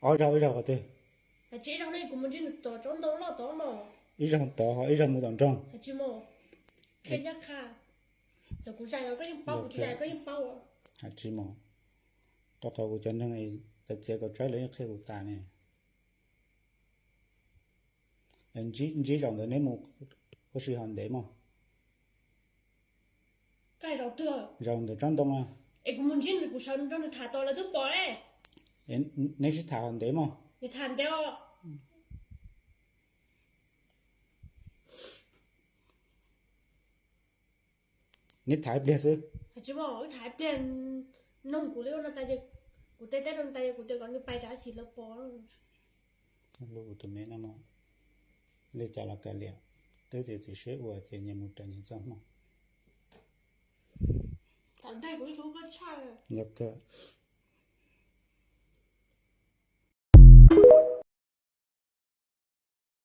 Ob zaug, ib zaug qhov twg? Ib zaug tod, ib zaug mus tom nroog. Tsis mus, qhia nyab qha. Txawm kuv zais los koj yeej paub, kuv tsis zais koj yeej paub. Tsis mus, rau qhov kuv cov neeg lawv txiav kaum tsawb lawv yeej qhia kuv tas ne. Ntsib zaum ntawd neb mus ua si hov ntev mog? Zaum ntawm tsob ntoo na. Es kuv mus ntsib nws, kuv sawv nrog nws tham tod lawv twb pom ne. Neb sib tham hov ntev mog? Nws tham ntev os. Neb tham ib pliag xwb? Tsis mus, wb tham ib pliag, nug kuv li ua no tas, kuv teb teb rau tas, kuv tias kom nws pais tsam ib chim lawv pom. Lub kuv tus me no, li cas los kav liam, twb txiav txim siab ua ces nyias mus raws nyias txoj hmoo. Yog kawg.